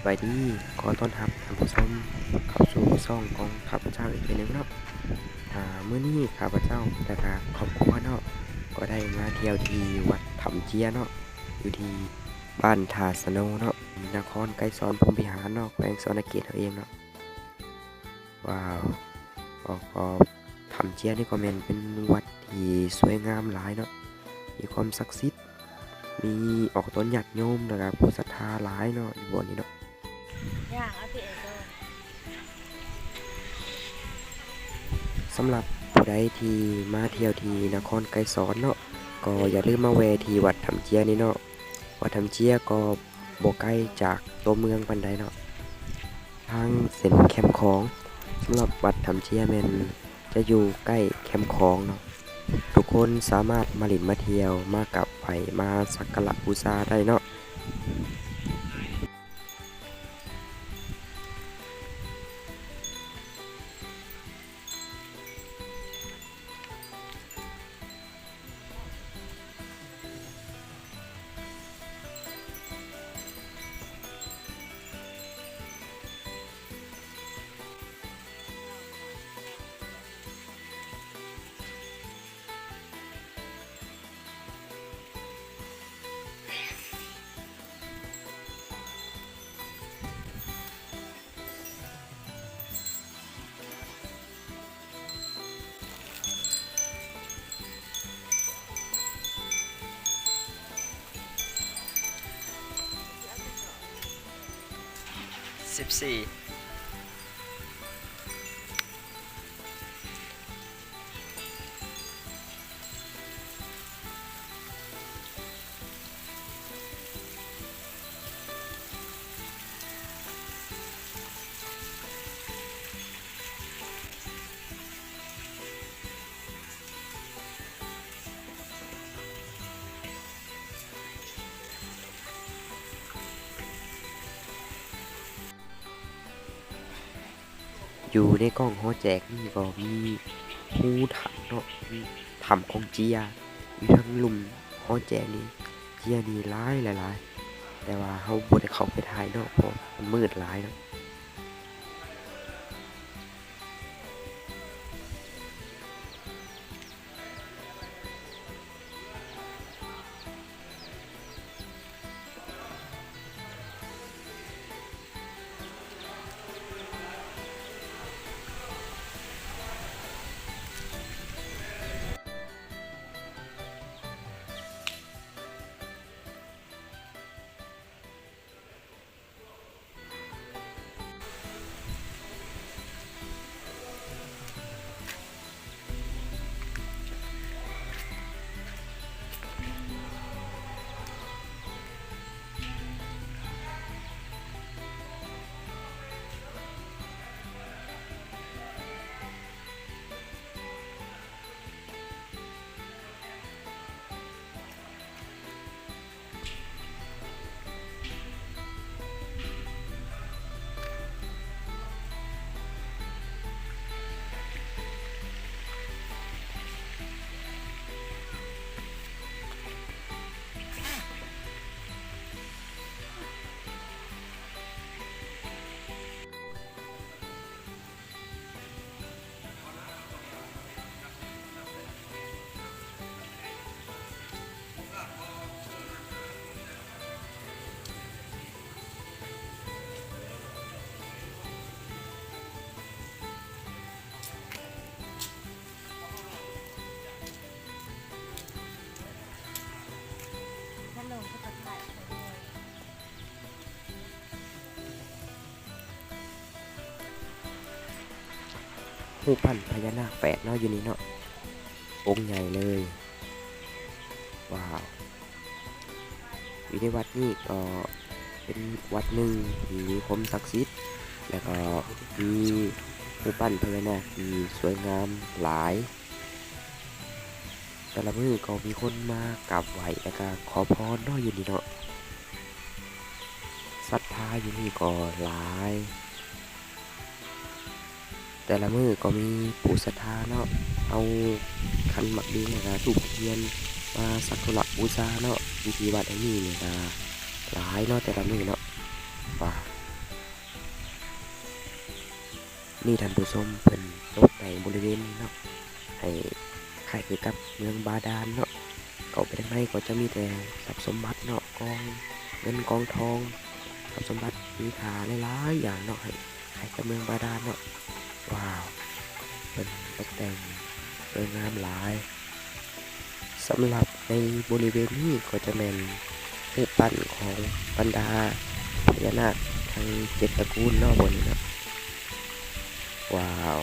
ສະບາຍດີ ຂໍຕ້ອນຮັບທ່ານຜູ້ຊົມເຂົ້າສູ່ຊ່ອງຂອງຂ້າພະເຈົ້າອີກເທື່ອໜຶ່ງເນາະ. ອາ ມື້ນີ້ຂ້າພະເຈົ້າ ແລະກະຄອບຄົວເນາະ ກໍໄດ້ມາທ່ຽວທີ່ວັດຖ້ຳເຈຍເນາະ ຢູ່ທີ່ບ້ານທ່າສະໂນເນາະ ນະຄອນໄກສອນພົມວິຫານເນາະ ແຂວງສະຫວັນນະເຂດເຮົາເອງເນາະ. ວ້າວ ກໍ ກໍຖ້ຳເຈຍນີ້ກໍແມ່ນເປັນວັດທີ່ສວຍງາມຫຼາຍເນາະ ມີຄວາມສັກສິດ ມີອອກຕົນຍາດໂຍມ ແລ້ວກະຜູ້ສັດທາຫຼາຍເນາະ ຢູ່ບ່ອນນີ້ເນາະ. ສຳລັບຜູ້ໃດທີ່ມາທ່ຽວທີ່ນະຄອນໄກສອນເນາະ ກໍຢ່າລືມມາແວ່ທີ່ວັດຖ້ຳເຈຍນີ້ເນາະ. ວັດຖ້ຳເຈຍກໍບໍ່ໄກຈາກຕົວເມືອງປານໃດເນາະ ທາງເສັ້ນແຄມຂອງ. ສຳລັບວັດຖ້ຳເຈຍແມ່ນຈະຢູ່ໃກ້ແຄມຂອງເນາະ ທຸກຄົນສາມາດມາຫຼິ້ນມາທ່ຽວ ມາກາບໄຫວ້ ມາສັກກາລະບູຊາໄດ້ເນາະ. ສິບສີ່. ຢູ່ໃນກ້ອງຫໍແຈກນີ້ກໍມີຮູຖ້ຳເນາະ ຖ້ຳຂອງເຈຍ ຢູ່ທາງລຸ່ມຫໍແຈກນີ້ ເຈຍນີ້ຫຼາຍ ຫຼາຍໆ ແຕ່ວ່າເຮົາບໍ່ໄດ້ເຂົ້າໄປຖ່າຍເນາະ ເພາະມັນມືດຫຼາຍເນາະ. ຮູບປັ້ນພະຍານາກແຝດເນາະ ຢູ່ນີ້ເນາະ ອົງໃຫຍ່ເລີຍ. ວ້າວ ຢູ່ໃນວັດນີ້ກໍເປັນວັດໜຶ່ງທີ່ມີຄວາມສັກສິດ ແລ້ວກໍມີຮູບປັ້ນພະຍານາກທີ່ສວຍງາມຫຼາຍ. ແຕ່ລະມື້ກໍມີຄົນມາກາບໄຫວ້ ແລ້ວກະຂໍພອນເນາະ ຢູ່ນີ້ເນາະ ສັດທາຢູ່ນີ້ກໍຫຼາຍ. ແຕ່ລະມື້ກໍມີຜູ້ສັດທາເນາະ ເອົາຂັນໝາກດິນ ແລ້ວກະທູບທຽນມາສັກກາລະບູຊາເນາະ ຢູ່ທີ່ວັດແຫ່ງນີ້ນີ້ກະຫຼາຍເນາະ ແຕ່ລະມື້ເນາະ. ວ້າ ນີ້ທ່ານຜູ້ຊົມ ເພິ່ນຕົກແຕ່ງບໍລິເວນນີ້ເນາະ ໃຫ້ຄ້າຍຄືກັບເມືອງບາດານເນາະ. ເຂົ້າໄປທາງໃນກໍຈະມີແຕ່ຊັບສົມບັດເນາະ ກອງເງິນກອງທອງ ຊັບສົມບັດມີຄ່າຫຼາຍໆຢ່າງເນາະ ໃຫ້ຄ້າຍກັບເມືອງບາດານເນາະ. ວ້າວ ເພິ່ນຕົກແຕ່ງສວຍງາມຫຼາຍ. ສຳລັບໃນບໍລິເວນນີ້ກໍຈະແມ່ນຮູບປັ້ນຂອງບັນດາພະຍານາກທັງເຈັດຕະກູນເນາະ ບ່ອນນີ້ເນາະ. ວ້າວ.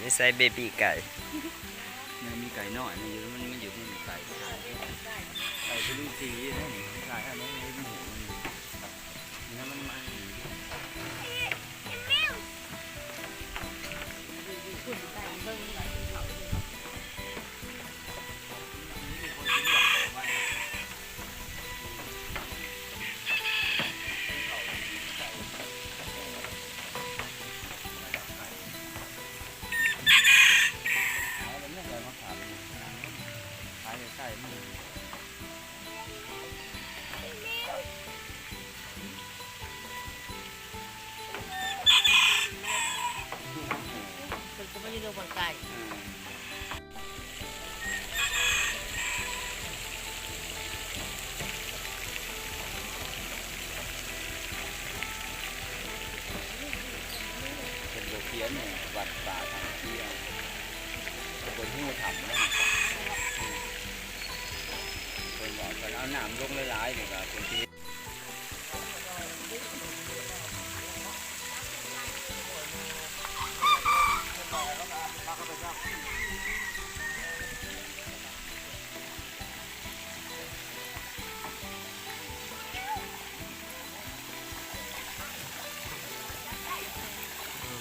ນີ້ໃສ່ເບບີໄກ່ ຍັງມີໄກ່ນ້ອຍມັນຢູ່ ມັນ ມັນຢູ່ທີ່ໄກ່ ໄກ່ຄືລູກຕີນນີ້ ໄກ່ອັນນີ້ ເພິ່ນກໍບໍ່ໄດ້ລົງມາໄກ. ເພິ່ນບໍ່ຂຽນຫຍັງ ວັດປ່າທາງເທີ່ຽວ ເພິ່ນຮູ້ທຳນະ ເພິ່ນວ່າຄັນເອົານ້ຳລົງຫຼາຍໆ ນີ້ກໍເປັນທີ່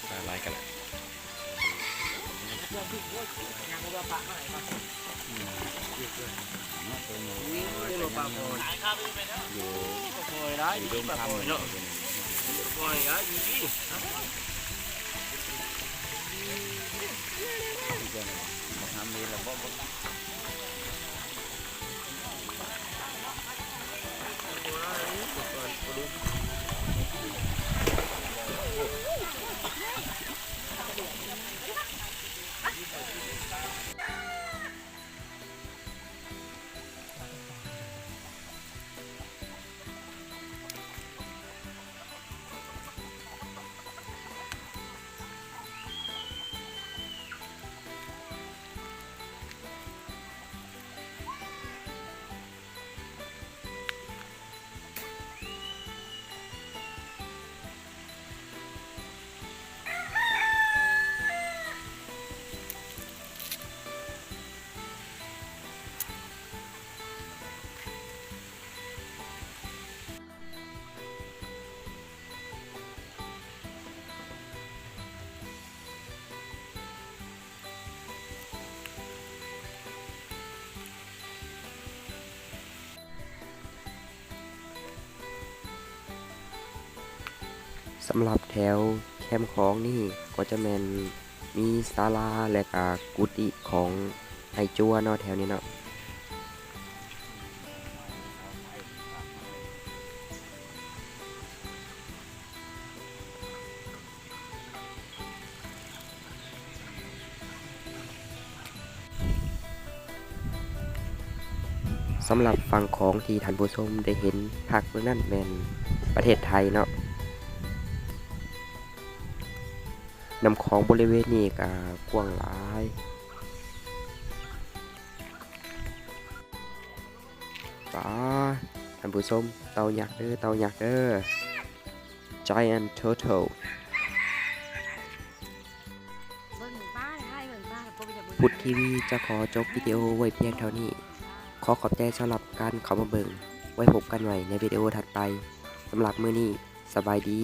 ປາຫຼາຍກັນລະ ນີ້ໂລປາພອນ ຢູ່ ປາພອນຫຼາຍ ຢູ່ດົງຄຳເນາະ ປາພອນຫຼາຍ ຢູ່ນີ້ ບັກຫຳເຫັນແລ້ວບໍ່ ບໍ່ ເ ສຳລັບແຖວແຄມຂອງນີ້ກໍຈະແມ່ນມີສາລາ ແລະກະກຸຕິຂອງໄອ້ຈົວເນາະ ແຖວນີ້ເນາະ. ສຳລັບຝັ່ງຂອງທີ່ທ່ານຜູ້ຊົມໄດ້ເຫັນພາກເບື້ອງນັ້ນແມ່ນປະເທດໄທເນາະ. ນ້ຳຂອງບໍລິເວນນີ້ກະກວ້າງຫຼາຍ. ປາ ທ່ານຜູ້ຊົມ ເຕົ່າຍັກເດີ ເຕົ່າຍັກເດີ Giant Turtle. ພຸດທີວີຈະຂໍຈົບວິດີໂອໄວ້ພຽງເທົ່ານີ້. ຂໍຂອບໃຈສຳລັບການເຂົ້າມາເບິ່ງ. ໄວ້ພົບກັນໃໝ່ໃນວິດີໂອຖັດໄປ. ສຳລັບມື້ນີ້ ສະບາຍດີ.